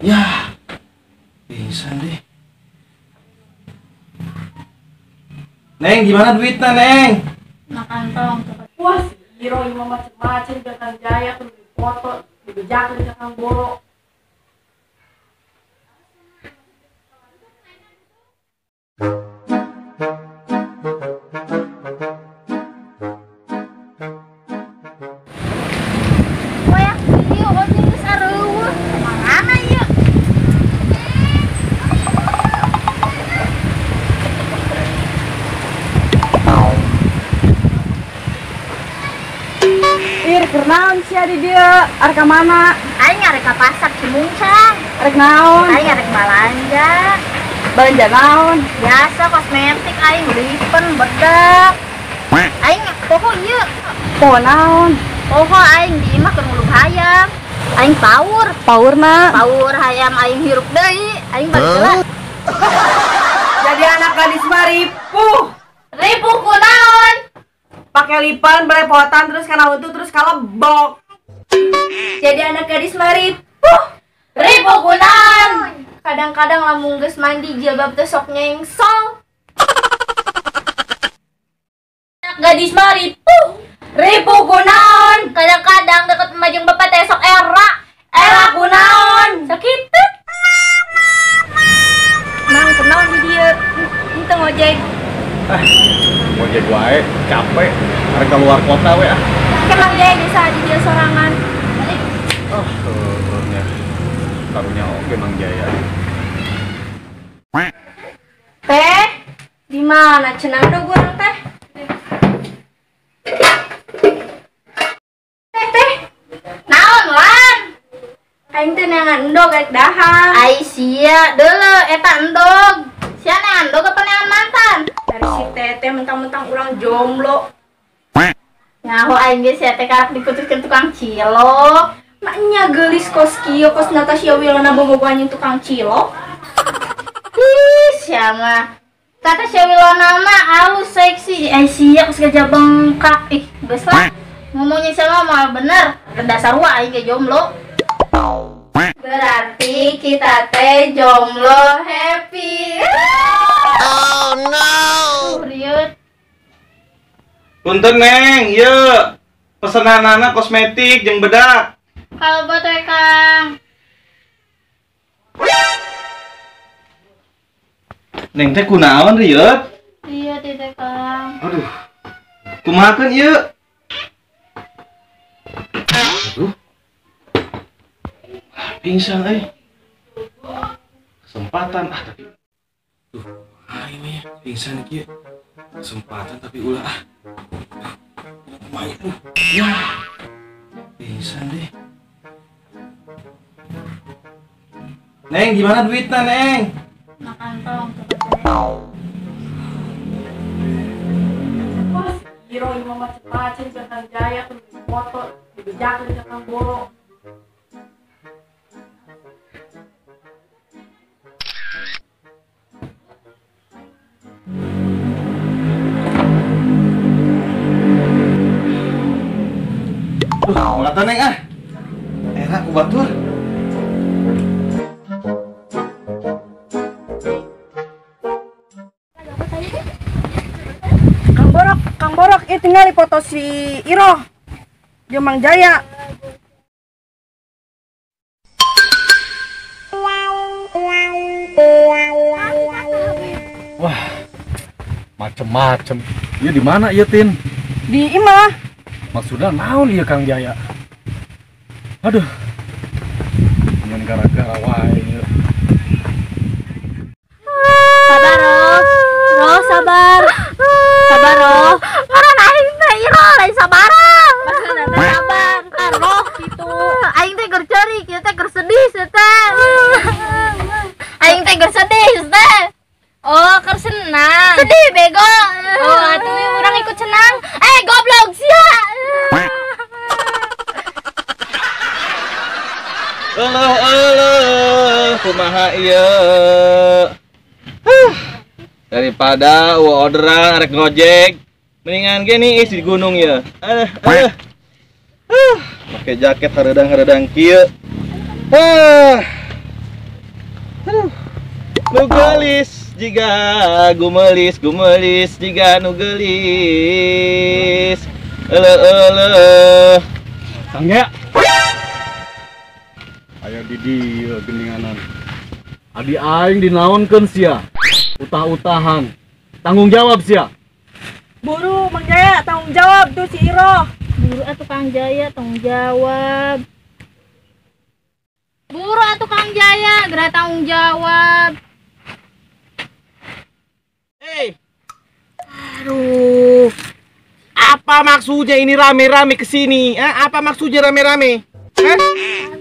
Ya, pingsan deh. Neng, gimana duitnya, Neng? Nah, kantong. Wah, si Iro ini macem-macem, Kang Jaya, tuh foto, dibejakan Kang Boro. Naon sia di dieu? Arek ka mana? Aing arek ka pasar Cimungcang. Arek naon? Aing arek balanja. Balanja naon? Biasa kosmetik aing lipen bedak. Aing poho ieu. Poho naon? Poho aing di imah keur ngulub hayam. Aing paur. Paurna? Paur hayam aing hirup deui. Aing balik heula. Jadi anak gadis mah ripuh. Ripuh kunaon? Pakai lipan, belepotan, terus kana untu, terus kalebok. Jadi anak gadis mah ripuh. Ripuh kunaon? Kadang-kadang lamun geus mandi jilbab teh sok nyengsol. Anak gadis mah ripuh. Ripuh kunaon? Kadang-kadang deket emak jeung bapak teh sok era. Era kunaon? Sakitu. Mang kunaon di dieu? Henteu ngojek. Ah, ngojek wae, capek, arek keluar kota we ah. Emang Jaya bisa di dieu sorangan. Balik. Oh, turunnya. Karunya oke Mang Jaya. Teh, di mana cenah endog urang teh? Teh, teh. Naon lan? Aing teh neangan endog rek dahar. Ai sia, deuleu eta endog. Sia neangan endog apa neangan mantan? Dari si teteh mentang-mentang urang jomblo. Nyaho aing ge sia teh karak diputuskeun tukang cilok. Maknya geulis kos kieu kos Natasha Wilona bobogohan jeung tukang cilok. Ih, sia mah. Natasha Wilona mah alus seksi, ai sia kos gajah bengkak. Ih, geus lah. Ngomongnya sama mah bener. Dasar wa aing ge jomblo. Berarti kita teh jomblo happy. Oh no. Riut. Punten Neng, ieu pesenanana kosmetik jeung bedak. Kalau buat we Kang. Neng teh kunaon riut? Iya teh Kang. Aduh. Kumaha keun ieu? Aduh. Pingsan euy. Kesempatan ah tapi tuh, ah ini pingsan kieu. Kesempatan tapi ulah ah. Kumaha tuh? Ya. Pingsan deh. Neng, gimana duitnya, Neng? Nah, kantong. Wah, si Iro ini macem-macem, Kang Jaya, tuh foto, dibejakan Kang Boro. Tuh, Neng ah. Enak ku batur. Kang Borok, ieu tinggal foto si Iro jeung Mang Jaya. Wah, macem-macem. Ieu di mana ieu, Tin? Di imah. Maksudnya naon ieu Kang Jaya? Aduh. Ngan gara-gara wae ieu. Sabar, Roh. Roh, sabar. Sabar, Roh. Ngaran aing teh Iro lain sabaran. Maksudna teh sabar. Roh kitu. Aing teh keur ceurik, ieu teh keur sedih teh. Aing teh keur sedih teh. Oh, keur senang. Sedih bego. Oh, atuh urang ikut senang. Eh, goblok sia. Euleuh euleuh, kumaha ieu? Daripada eueuh orderan arek ngojek, mendingan ge nih di gunung ya. Aduh, aduh. Pakai jaket hareudang-hareudang kieu. Nu geulis jiga gumelis, gumelis jiga nu geulis. Eleuh eleuh. Kang Jaya. Aya di dieu geninganan. Adi aing dinaonkeun sia. Utah-utahan. Tanggung jawab sia. Buru Mang Jaya tanggung jawab tuh si Iroh. Buru atuh Kang Jaya tanggung jawab. Buru atuh Kang Jaya geura tanggung jawab. Hei. Aduh. Apa maksudnya ini rame-rame kesini? Apa maksudnya rame-rame?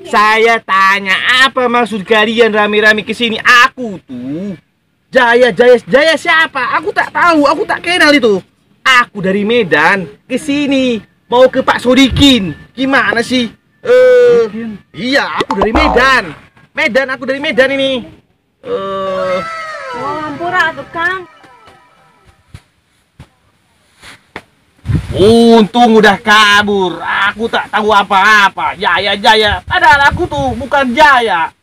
Saya tanya apa maksud kalian rame-rame kesini? Aku tuh Jaya, Jaya, Jaya siapa? Aku tak tahu, aku tak kenal itu. Aku dari Medan ke sini mau ke Pak Sodikin. Gimana sih? Iya, aku dari Medan. Medan, aku dari Medan ini. Oh, hampura atuh Kang. Untung udah kabur. Aku tak tahu apa-apa. Jaya, Jaya. Padahal aku tuh bukan Jaya.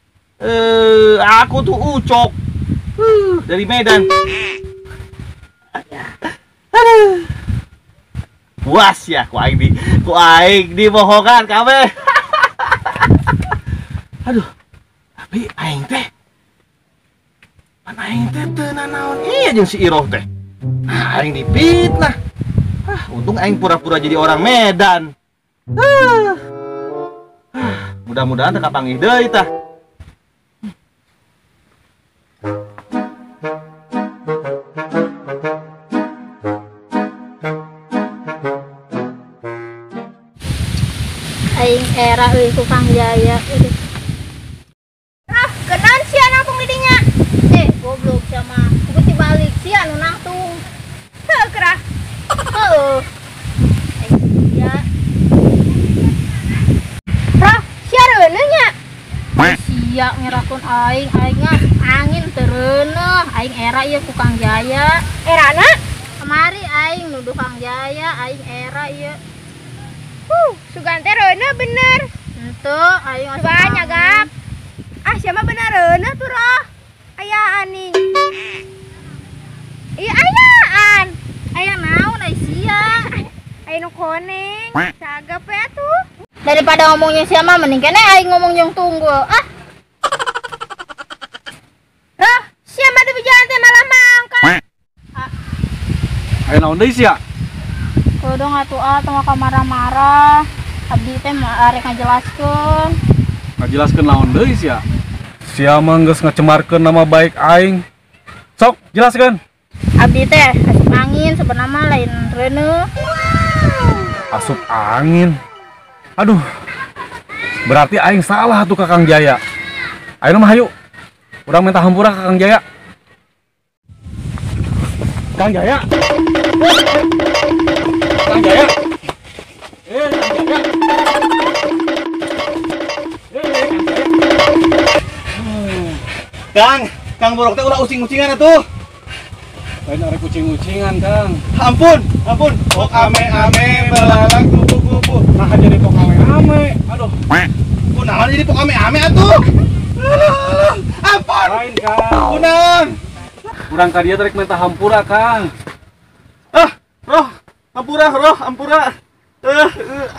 Aku tuh Ucok. Dari Medan. Aduh. Puas ya ku aing dibohongan kabeh. Aduh. Tapi aing teh pan aing teh teu nanaon ieu jeung si Iroh teh. Nah, aing dipitnah. Ah, untung aing pura-pura jadi orang Medan. Mudah-mudahan teu kapanggih deui tah. Aing era euy ku Kang Jaya. Ah, kenaon sia nangtung di dinya? Goblok sia mah. Ku tibalik sia nu nangtung. Heuh kerah. Heeh. Aing sia. Rah, sia reuneuh nya. Sia ngerakeun aing, aing angin teu reuneuh. Aing era ieu ku Kang Jaya. Erana? Kamari aing nuduh Kang Jaya, aing era ieu. Sugan teh reuneuh bener. Henteu, aing asup angin. Gap. Ah, sia mah bener reuneuh tuh roh. Aya aning. Ieu ayaan. Aya naon ai sia? Aya nu koneng. Sagap we atuh. Daripada ngomongnya sia mah mending kene aing ngomong jeung tunggul. Ah. Roh, sia mah di jalan teh malah mangkat. Aya naon deui sia? Kodong atuh ah tong marah-marah. Abdi teh arek ngajelaskeun. Ngajelaskeun naon deui sia? Sia mah geus ngacemarkeun nama baik aing. Sok, jelaskeun. Abdi teh asup angin sebenarnya mah lain reuneuh. Asup angin. Aduh. Berarti aing salah tuh ka Kang Jaya. Ayeuna mah hayu. Urang minta hampura ka Kang Jaya. Kang Jaya. Kang Jaya. Kang Jaya. Kang Jaya. Kang, Kang Borok teh ulah ucing-ucingan atuh. Lain arek ucing-ucingan, Kang. Ampun, ampun. Pok ame-ame belalang kupu-kupu. Nah jadi pok ame-ame. Aduh. Kunaon jadi pok ame-ame atuh? Ampun. Lain, Kang. Kunaon? Urang ka dieu rek minta hampura, Kang. Ah, roh. Ampura, roh, ampura.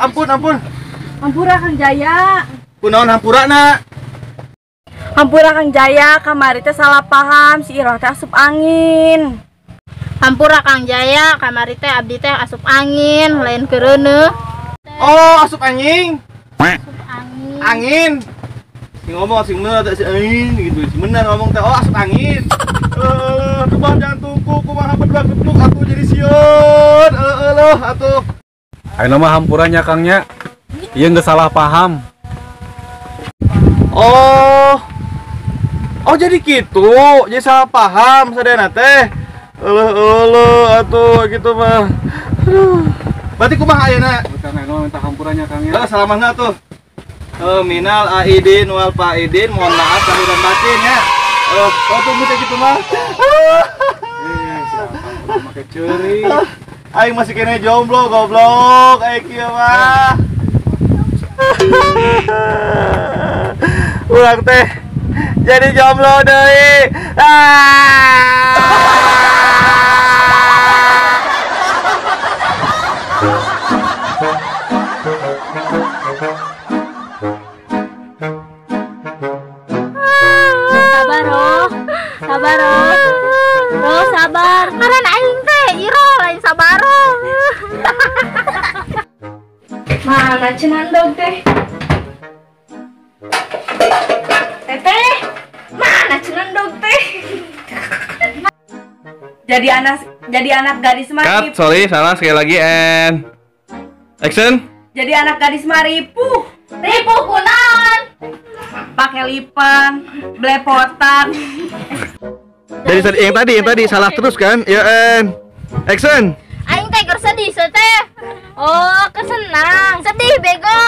Ampun, ampun. Hampura Kang Jaya. Kunaon hampura na? Hampura Kang Jaya, kamari teh salah paham si Iroh teh asup angin. Hampura Kang Jaya, kamari teh abdi teh asup angin, lain kereuneuh. Oh, asup anjing. Asup angin. Angin. Si ngomong sing bener teh si angin gitu. Si bener ngomong teh oh asup angin. Kebah jantungku kumaha berdua getuk atuh jadi sieun. Euleuh atuh. Ayeuna mah hampuranya Kang nya. Ieu geus salah paham. Oh. Oh jadi gitu, jadi salah paham sadayana teh. Euleuh euleuh atuh gitu mah. Aduh. Berarti kumaha ayeuna? Kang ayeuna minta hampurannya Kang ya. Heeh, salamahna tuh. Minal aidin wal faidin, mohon maaf lahir dan batin ya. Oh, tunggu teh gitu mah. Siapa make ceuri. Aing masih kene jomblo goblok, aing kieu mah. Urang teh Jadi jomblo deui. Ah. Sabar, Roh. Sabar, Roh. Roh, sabar. Ngaran aing teh Iro lain sabaro. Mana cenah endog teh? Teteh, mana cenah endog teh? Jadi anak gadis mah Cut, sorry, salah sekali lagi and action. Jadi anak gadis mah ripuh. Ripuh kunaon? Pakai lipen, belepotan. Dari tadi yang tadi salah terus kan? Ya and action. Aing teh keur sedih teh. Oh, kesenang. Sedih bego.